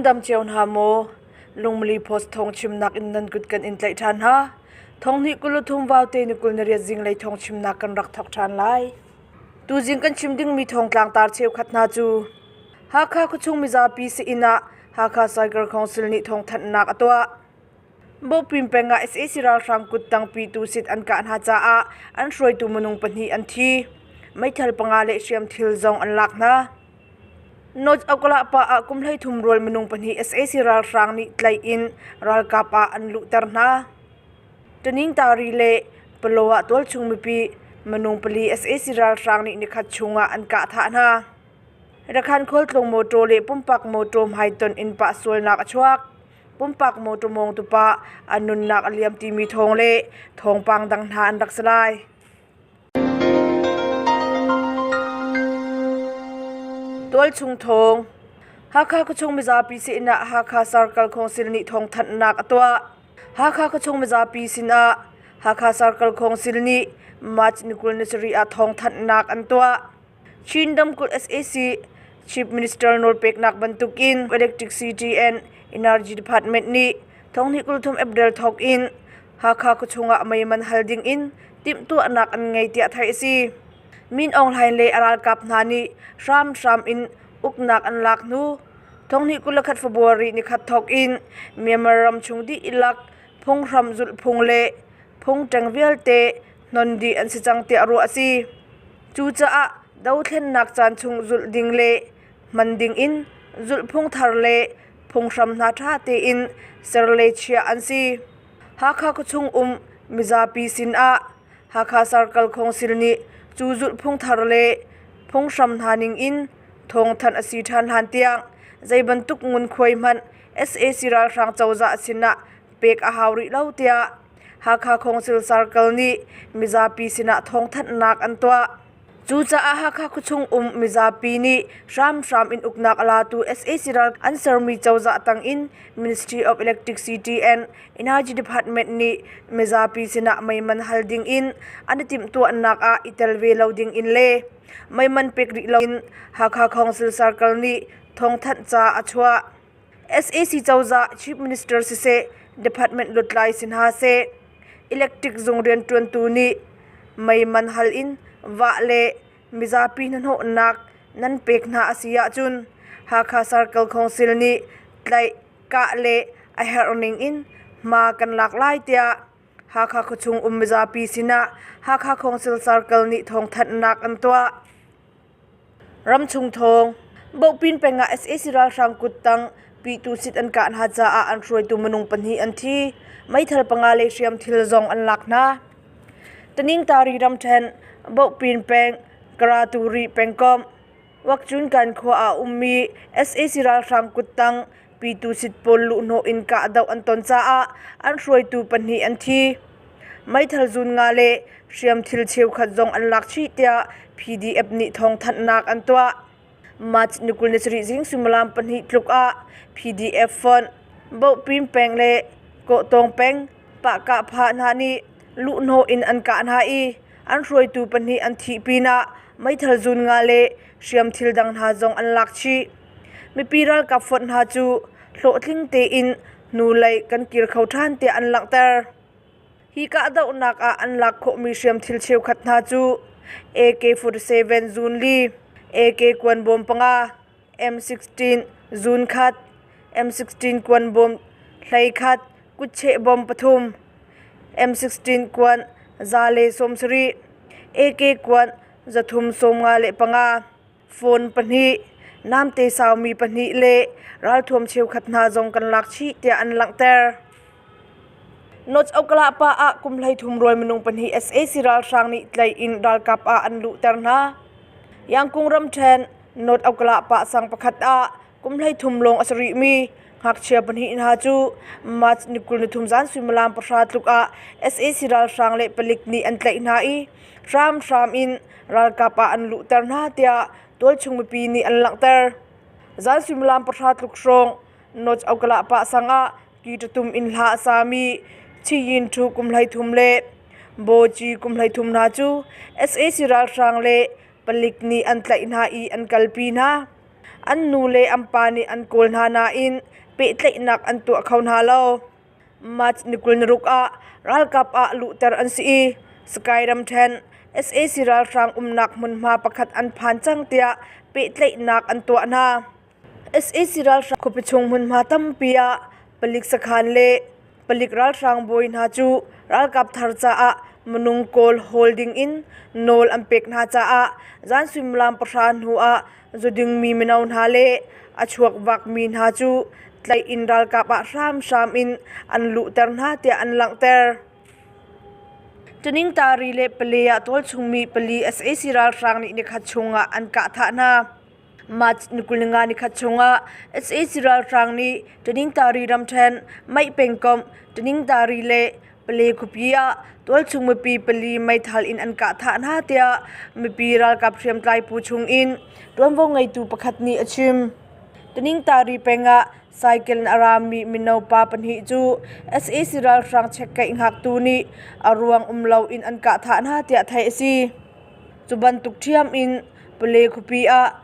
Nan dam cio hna maw? Lungmili Post thawngchimnak in nan kut kan in tlaih ṭhan hna. Thonghnih 23 vaute ni 28 zinglei thawngchimnak kan rak thawk ṭhan lai. Tuzing kan chim dingmi thawngtlang tar cheukhat hna cu Hakha khuachung mizapi si-inn ah Hakha Cycle Council nih thawngthanhnak a tuah. Bopin peng ah sac ralhrang kuttang pitu sit an kah hna caah an hruaitu minung pahnih an thi. Meithal panga le hriamthil zong an lak hna. North Okalahpa ah kum 13 rual minung pahnih sac ralhrang nih tlaih in ralkap ah an luhter hna. Taningtari le Palaw ah tualchung mipi minung pali sac ralhrang nih nikhat chungah an kah thah hna. Rakhan khualtlung mawṭaw le pumpak mawṭaw hmaitonh in pah sualnak a chuak. Pumpak mawṭaw mawngtu pa a nunnak a liam timi thawng le thawngpang dang hna an rak si lai. Tualchung thawng Hakha khuachung mizapi sin ah Hakha Circle Council nih thawngthanhnak a tuah. Hakha khuachung mizapi sinah Hakha Circle Council nih March ni 27 ah thawngthanhnak an tuah. Chin ramkulh sac Chief Minister nawlpeknak bantukin Electricity and Energy Department nih thonghnih 23 April thawk in Hakha khuachung ah mei man hal ding in timhtuahnak an ngei tiah theih a si. Min Aung Hlaing le a ralkap hna nih hramhram in uknak an lak hnu thonghnih 21 February nikhat thawk in Myanmar ram chung dihlak phunghram zulhphung le phungṭeng vialte hnon dih an si cang tiah ruah a si. Cucaah dothlennak caan chung zulh ding le hman ding in zulhphung thar le phunghram hna ṭha tein ser le chiah an si. Hakha khuachung um mizapi sinah Hakha Circle Council nih cu zulhphung thar le phunghram hna ning in thawngthanh a si ṭhan hlan tiang zei bantuk ngunkhuai hmanh sac ralhrang cozah sinah pek a hau rih lo tiah Hakha Council Circle nih mizapi sinah thawngthanhnak an tuah. Cucaah Hakha khuachung um mizapi nih hramhram in uknak a latu sac ral an sermi cozah tang in Ministry of Electricity and Energy Department nih mizapi sinah meiman hal ding in an i timhtuahnak ah i tel ve lo ding in le meiman pek rih lo in Hakha Council Circle nih thawngthanh ca a chuah. Sac cozah Chief Minister siseh, department lutlai si hna seh, electric zung rianṭuantu nih mei man hal in vah le mizapi hnahnawhnak nan pek hna a si ahcun Hakha Circle Council nih tlaih, kah le a herh ning in hma kan lak lai tiah Hakha khuachung um mizapi sinah Hakha Council Circle nih thawngthanhnak an tuah. Ramchung thawng, Bohpin peng ah sac ralhrang kuttang Pyituh sit an kah hna caah an hruaitu minung pahnih an thi. Meithal panga le hriamthil zong an lak hna. Taningtari ramṭhen, Bohpin peng, Karaturi pengkomh, Wakcunkan khua ah ummi sac ralhrang kuttang Pyituh sit pawl luhhnawh in kahdoh an ton caah an hruaitu pahnih an thi. Meithal zun nga le hriamthil cheukhat zong an lak chih tiah PDF nih thawngthanhnak an tuah. March ni 27 zing suimilam pahnih tluk ah PDF fonh Bohpin peng le Kawhtawng peng Pahkahphah hna nih luhhnawh in an kah hna i an hruaitu pahnih an thih pinah meithal zun nga le hriamthil dang hna zong an lak chih. Mipi ralkap fonh hna cu hlawhtling tein hnulei kan kir kho ṭhan tiah an langhter. Hi kahdohnak ah an lak khawhmi hriamthil cheukhat hna cu AK-47 zun li, AK kuanbawm panga, M16 zun khat, M16 kuanbawm hlei khat, kutcheh bom pathum, M16 kuan 170, AK kuan 355, Phone pahnih, namte saumi pahnih le ralthuam cheukhat hna zong kan lak chih tiah an langhter. North Oklahoma ah kum 13 rual minung pahnih sac ralhrang nih tlaih in ralkap ah an luhter hna. Yangkung ramṭhen North Oklahoma sang pakhat ah kum 13 lawng a si rihmi ngakchia pahnih hna cu March ni 23 zan suimilam pahra tluk ah sac ralhrang le palik nih an tlaih hna i hramhram in ralkap ah an luhter hna tiah tualchung mipi nih an langhter. Zan suimilam pahra tluk hrawng North Okala pah sang ah Kitatum in hla a sami Chiyin Thu kum 13 le Bo Ci kum 13 hna cu sac ralhrang le palik nih an tlaih hna i an kalpi hna. An nu le an pa nih an kawl hna nain pehtlaihnak an tuah kho hna lo. March ni 26 ah ralkap ah luhter an si i Sky ramṭhen sac ralhrang umnak hmunhma pakhat an phan cang tiah pehtlaihnak an tuah hna. Sac ralhrang khuapi chung hmunhma tampi ah palik sakhan le palik ralhrang bawi hna cu ralkap thar caah minung kawl hawl ding in nawl an pek hna caah zan suimilam 10 hnu ah zudingmi mino hna le a chuakvakmi hna cu tlaih in ralkap ah hramhram in an luhter hna tiah an langhter. Taningtari le Pale ah tualchungmi pali sac ralhrang nih nikhat chungah an kah thah hna. March ni 25 nikhat chungah sac ralhrang nih Taningtari ramṭhen Maih pengkomh Taningtari le Pale khuapi ah tualchung mipi pali meithal in an kah thah hna tiah mipi ralkap hriamtlai phu chungin ṭuanvo ngeitu pakhat nih a chim. Taningtari peng ah cycle in a rami mino pa pahnih cu sac ralhrang chekkeih hngaktu nih a ruang um loin an kah thah hna tiah theih a si. Cu bantuk ṭhiam in Pale khuapi ah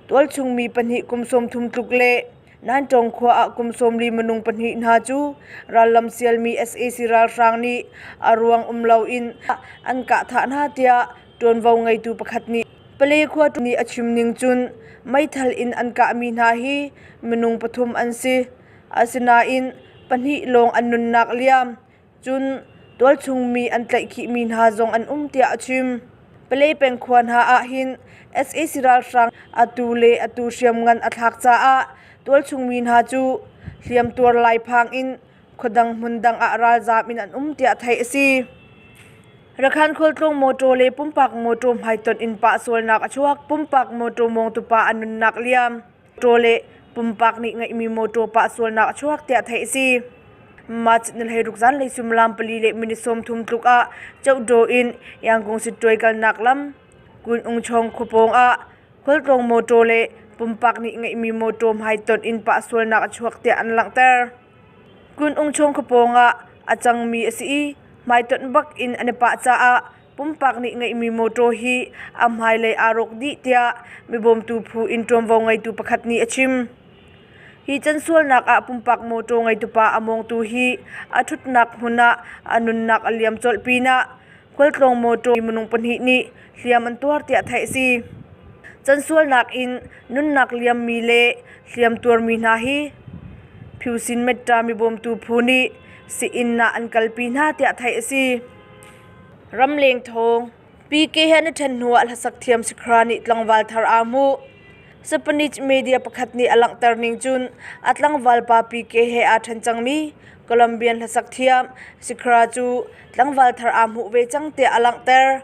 tualchung mi pahnih kum 30 tluk le Nanṭawng khua ah kum 40 minung pahnih hna cu rallam sialmi sac ralhrang nih a ruang um loin an kah thah hna tiah ṭuanvo ngeitu pakhat nih Pale khua nih a chim ning cun meithal in an kahmi hna hi minung pathum an si. Asinain pahnih lawng an nunnak liam. Cun tualchung mi an tlaihkhihmi hna zong an um tiah a chim. Palay peng khua hna ah hin sac ralhrang atu le atu hriamngan a thlak caah tualchung mi hna cu hliamtuar lai phang in khuadang hmundang ah ralzaam in an um tiah theih a si. Rakhan khualtlung mawṭaw le pumpak mawṭaw hmaitonh in pah sualnak a chuak. Pumpak mawṭaw mawngtu pa a nunnak liam. Mawṭaw le pumpak nih ngeihmi mawṭaw pah sualnak a chuak tiah theih a si. March ni 16 zanlei suimilam 4 le minute 30 tluk ah Chohdaw in Yangon Sittwe kalnak lam Kun Ung Chong khua pawng ah khualtlawng mawṭaw le pumpak nih ngeihmi mawṭaw hmaitonh in pah sualnak a chuak tiah an langhter. Kun Ung Chong khua pawng ah a cangmi a si i hmaitonh bak in an i pah caah Pumpak nih ngeihmi mawṭaw hi a hmailei aa rawk dih tiah mibawmtu phu in ṭuanvo ngeitu pakhat nih a chim. Hi cansualnak ah pumpak mawṭaw ngeitupa a mawngtu hi a ṭhutnak hmun ah a nunnak a liam colh pinah khualtlawng mawṭaw minung pahnih nih hliam an tuar tiah theih a si. Cansualnak in nunnak liammi le hliam tuarmi hna hi Phusin Metta mibawmtu phu nih sii-inn ah an kalpi hna tiah theih a si. Ramleng thawng PK he an i ṭhen hnuah hlasak thiam Sikhra nih tlangval thar aa hmuh. Spanish media pakhat nih a langhter ning cun a tlangval pa PK he aa ṭhen cangmi Colombian hlasak thiam Sikhra cu tlangval thar aa hmuh ve cang tiah a langhter.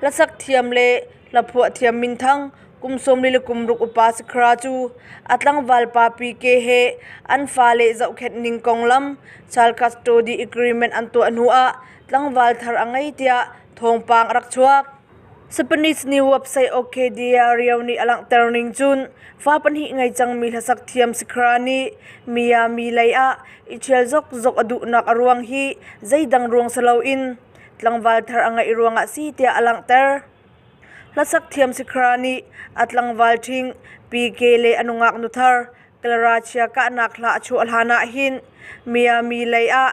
Hlasak thiam le hlaphuah thiam minthang kum 46 upa Sikhra cu a tlangval pa PK he an fale zohkhenh ning konglam child custody agreement an tuah hnuah tlangval thar a ngei tiah thawngpang a rak chuak. Spanish nih website OK Diario nih a langhter ning cun fa pahnih ngei cangmi hlasak thiam Shakira nih Miami lei ah i ṭhial zokzok a duhnak a ruang hi zeidang ruang si loin tlangval thar a ngeih ruangah si tiah a langhter. Hlasak thiam Shakira nih a tlangval ṭhing PK le a nungak nu thar Clara Chia kahnak hla a chuah hlan ah hin Miami lei ah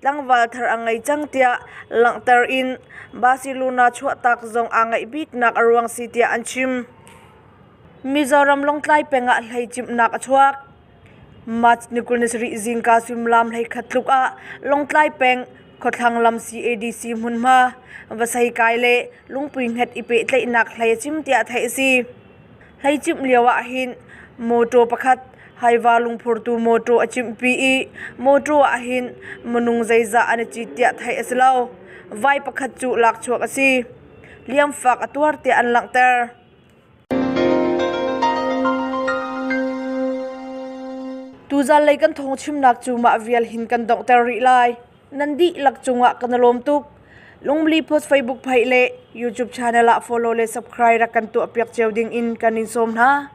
Tlangval thar a ngei cang tiah langhter in Barcelona chuahtak zong aa ngaih biknak a ruang si tiah an chim. Mizoram Lawngtlai peng ah hlei cimhnak a chuak. March ni 27 zingka suimilam 11 tluk ah Lawngtlai peng khuathlang lam CADC hmunhma Vasei kai le Lungpui hnget i pehtlaihnak hlei a cim tiah theih a si. Hlei cimh lio ah hin mawṭaw pakhat haiva lungphurtu mawṭaw a cimhpi i mawṭaw ah hin minung zeizah an i cit tiah theih a si lo. Vai pakhat cu lakchuak a si. Liamfak a tuar tiah an langhter. Tuzan lei kan thawng chimnak cu mah vial hin kan donghter rih lai. Nan dihlak cungah kan i lawm tuk. Lungmli Post Facebook page le YouTube channel ah follow le subscribe rak kan tuahpiak cio ding in kan in sawm hna.